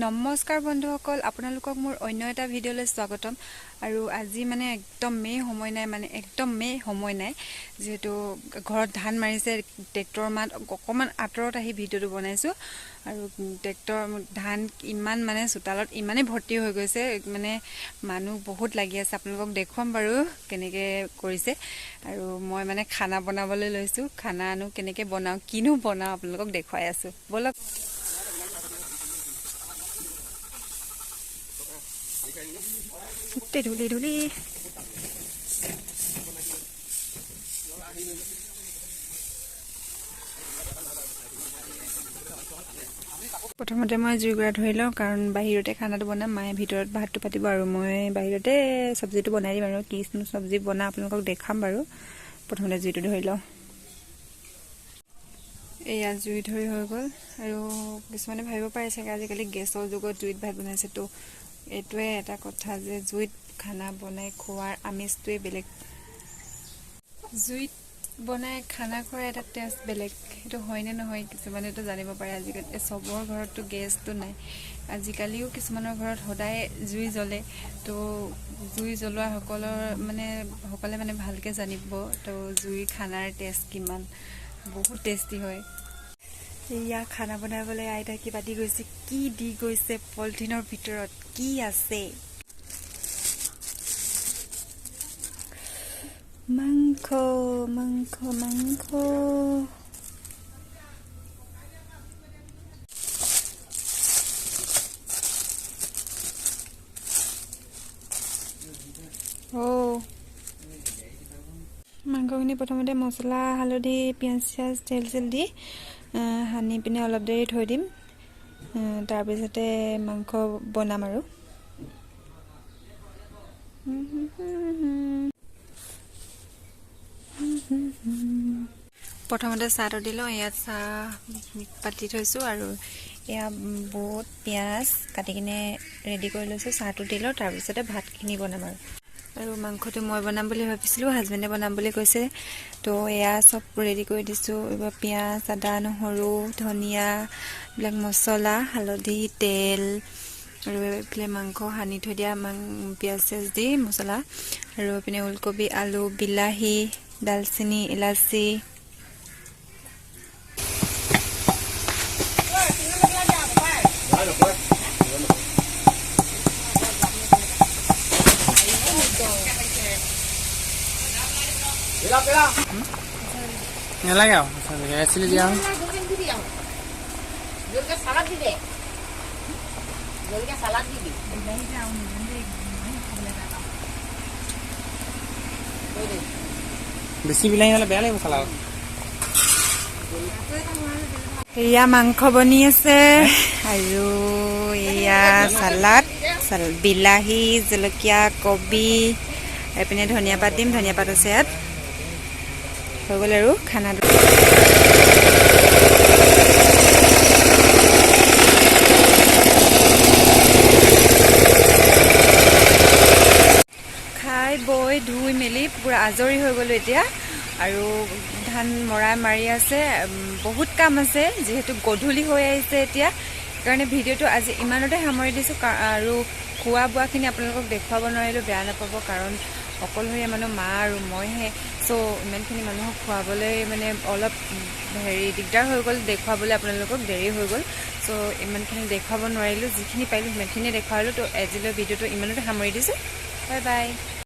নমস্কাৰ বন্ধুসকল, আপোনালোকক মোৰ অন্য এটা ভিডিঅ'লৈ স্বাগতম। আৰু আজি মানে একদমেই সময় নাই, মানে একদমেই সময় নাই, যিহেতু ঘৰত ধান মাৰিছে, ট্ৰেক্টৰ মাত অকণমান আঁতৰত আহি ভিডিঅ'টো বনাইছোঁ। আৰু ট্ৰেক্টৰ ধান ইমান মানে চোতালত ইমানেই ভৰ্তি হৈ গৈছে, মানে মানুহ বহুত লাগি আছে। আপোনালোকক দেখুৱাম বাৰু কেনেকৈ কৰিছে। আৰু মই মানে খানা বনাবলৈ লৈছোঁ, খানানো কেনেকৈ বনাওঁ, কিনো বনাওঁ আপোনালোকক দেখুৱাই আছোঁ, ব'লক। ধূলি ধূলি প্ৰথমতে মই জুইকুৰা ধৰি লওঁ, কাৰণ বাহিৰতে খানাটো বনাম, মায়ে ভিতৰত ভাতটো পাতিব আৰু মই বাহিৰতে চব্জিটো বনাই দিম। আৰু কি চব্জি বনাওঁ আপোনালোকক দেখাম বাৰু। প্ৰথমতে জুইটো ধৰি লওঁ। এয়া জুই ধৰি হৈ গ'ল। আৰু কিছুমানে ভাবিব পাৰে চাগে আজিকালি গেছৰ যুগত জুইত ভাত বনাইছে, তো এইটোৱে এটা কথা যে জুইত খানা বনাই খোৱাৰ আমেজটোৱে বেলেগ। জুইত বনাই খানা খোৱাৰ এটা টেষ্ট বেলেগ, সেইটো হয়নে নহয় কিছুমানেতো জানিব পাৰে। আজিকালি চবৰ ঘৰততো গেছটো নাই, আজিকালিও কিছুমানৰ ঘৰত সদায় জুই জ্বলে, তো জুই জ্বলোৱাসকলৰ মানে সকলে মানে ভালকৈ জানিব তো জুইৰ খানাৰ টেষ্ট কিমান, বহুত টেষ্টি হয়। এয়া খানা বনাবলৈ আইতা কিবা দি গৈছে, কি দি গৈছে পলিথিনৰ ভিতৰত কি আছে, মাংস মাংস মাংস। মাংসখিনি প্ৰথমতে মছলা, হালধি, পিঁয়াজ চিয়াজ, তেল চেল দি সানি পিনে অলপ দেৰি থৈ দিম, তাৰপিছতে মাংস বনাম। আৰু প্ৰথমতে চাহটো দি লওঁ। ইয়াত চাহ পাতি থৈছোঁ আৰু এয়া বুট পিঁয়াজ কাটি কিনে ৰেডি কৰি লৈছোঁ। চাহটো দি লওঁ, তাৰপিছতে ভাতখিনি বনাম। আৰু মাংসটো মই বনাম বুলি ভাবিছিলোঁ, হাজবেণ্ডে বনাম বুলি কৈছে, তো এয়া চব ৰেডি কৰি দিছোঁ। এইবাৰ পিঁয়াজ, আদা, নহৰু, ধনিয়া, এইবিলাক মছলা, হালধি, তেল, আৰু এইফালে মাংস সানি থৈ দিয়া পিঁয়াজ চিয়াজ দি মছলা, আৰু এইপিনে ওলকবি, আলু, বিলাহী, দালচেনি, ইলাচি। নালাগে আৰু দিয়া বেছি বিলাহী হ'লে বেয়া লাগিব চালাড। এয়া মাংস বনি আছে আৰু এয়া চালাড, বিলাহী, জলকীয়া, কবি, এইপিনে ধনিয়া পাত দিম, ধনিয়া পাত আছে ইয়াত। হৈ গ'ল আৰু খানাটো। খাই বৈ ধুই মেলি পূৰা আজৰি হৈ গ'লোঁ এতিয়া। আৰু ধান মৰা মাৰি আছে, বহুত কাম আছে, যিহেতু গধূলি হৈ আহিছে এতিয়া, সেইকাৰণে ভিডিঅ'টো আজি ইমানতে সামৰি দিছোঁ। আৰু খোৱা বোৱাখিনি আপোনালোকক দেখুৱাব নোৱাৰিলোঁ, বেয়া নাপাব, কাৰণ অকলশৰীয়া মানুহ মা আৰু মইহে, চ' ইমানখিনি মানুহক খুৱাবলৈ মানে অলপ হেৰি দিগদাৰ হৈ গ'ল, দেখুৱাবলৈ আপোনালোকক দেৰি হৈ গ'ল, চ' ইমানখিনি দেখুৱাব নোৱাৰিলোঁ, যিখিনি পাৰিলোঁ সিমানখিনিয়ে দেখুৱালোঁ। তো আজিলৈ ভিডিঅ'টো ইমানতে সামৰি দিছোঁ, বাই বাই।